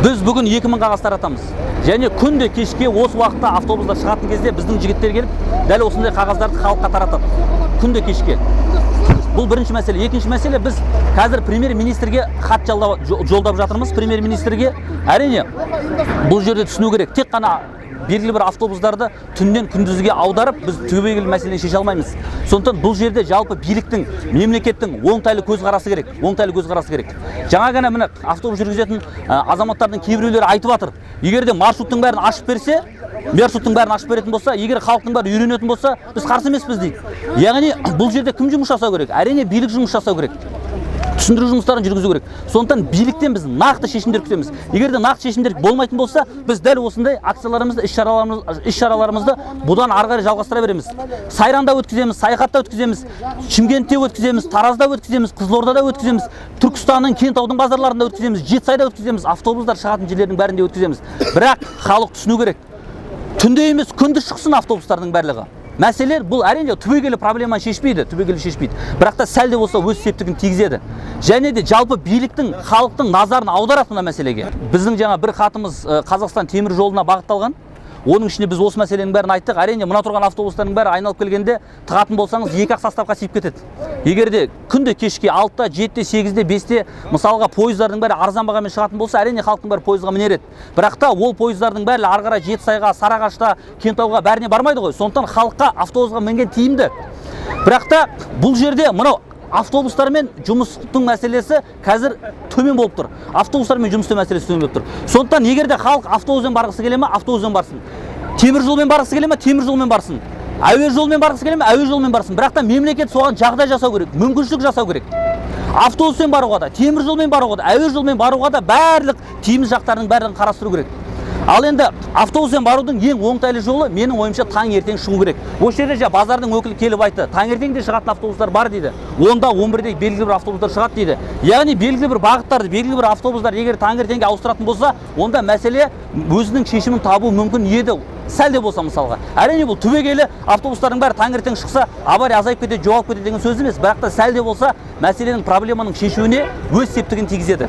Біз бүгін 2000 қағаз таратамыз. Және күнде кешке осы уақытта автобустар шығатын кезде біздің жігіттер келіп, дәл осындай қағаздарды халыққа таратады. Күнде кешке. Бұл бірінші мәселе. Екінші мәселе, біз қазір премьер-министрге хат жолдап жатырмыз. Премьер-министрге. Әрине, бұл жерде түсіну керек. Тек қана белгілі бір автобустарды түннен күндізге аударып, біз түбегейлі мәселені шеше алмаймыз. Сондықтан бұл жерде жалпы биліктің, мемлекеттің оңтайлы көзқарасы керек. Оңтайлы көзқарасы керек. Жаңа ғана міне автобус жүргізетін азаматтардың кейбіреулері айтып жатыр. Егер де маршруттың бәрін ашып берсе, маршруттың бәрін ашып беретін болса, егер халықтың бәрі үйренетін болса, біз қарсы емеспіз дейді. Яғни бұл жерде кім жұмыс жасау керек? Әрине, билік жұмыс жасау керек. Түсіндіру жұмыстарын жүргізу керек. Сондықтан биліктен біз нақты шешімдер күтеміз. Егер де нақты шешімдер болмайтын болса, біз дәл осындай акцияларымызды, іс-шараларымызды бұдан ары қарай жалғастыра береміз. Сайранда өткіземіз, Саяхатта өткіземіз, Шымкентте өткіземіз, Таразда өткіземіз, Қызылордада өткіземіз, Түркістанның, Кентаудың базарларында өткіземіз, Жетісайда өткіземіз, автобустар шығатын жерлердің бәрінде өткіземіз. Бірақ халық түсіну керек. Түнде емес, күндіз шықсын автобустардың барлығы. Мәселе бұл әрине түбегейлі проблеманы шешпейді, түбегейлі шешпейді. Бірақ та сәл де болса өз септігін тигізеді. Және де жалпы биліктің, халықтың назарын аударады мына мәселеге. Біздің жаңа бір хатымыз Қазақстан темір жолына бағытталған. Оның ішінде біз осы мәселенің бәрін айттық. Әрине, мына тұрған автобустардың бәрі айналып келгенде тығатын болсаңыз, екі ақ составқа сиып кетеді. Егер де күнде кешке 6-та, 7-те, 8-де, 5-те мысалға пойыздардың бәрі арзан бағамен шығатын болса, әрине халықтың бәрі пойызға мінер еді. Бірақ та ол пойыздардың бәрі ары қарай Жетісайға, Сарыағашта, Кентауға бәріне бармайды ғой. Сондықтан халыққа автобусқа мінген тиімді. Бірақ та бұл жерде мынау автобустармен жұмыстың мәселесі қазір төмен болып тұр. Автобустармен жұмыс істеу мәселесі төмен болып тұр. Сондықтан егер де халық автобуспен барғысы келе ме, автобуспен барсын. Темір жолмен барғысы келе ме, темір жолмен барсын. Әуе жолымен барғысы келе ме, әуе жолымен барсын. Бірақ та мемлекет соған жағдай жасау керек, мүмкіншілік жасау керек. Автобуспен баруға да, темір жолмен баруға да, әуе жолмен баруға да барлық тиімді жақтардың барлығын қарастыру керек. Ал енді автобуспен барудың ең оңтайлы жолы, менің ойымша, таңертең шығу керек. Осы жерде жаңа базардың өкілі келіп айтты, таңертең де шығатын автобустар бар дейді. 10-да, 11-де белгілі бір автобустар шығады дейді. Яғни белгілі бір бағыттарды, белгілі бір автобустар егер таңертеңге ауыстыратын болса, онда мәселе өзінің шешімін табу мүмкін еді. Сәл де болса мысалға. Әрине, бұл түбегейлі автобустардың бәрі таңертең шықса, авария азайып кетеді, жоғалып кетеді деген сөз емес. Бірақ та сәл де болса мәселенің, проблеманың шешуіне өз септігін тигізеді.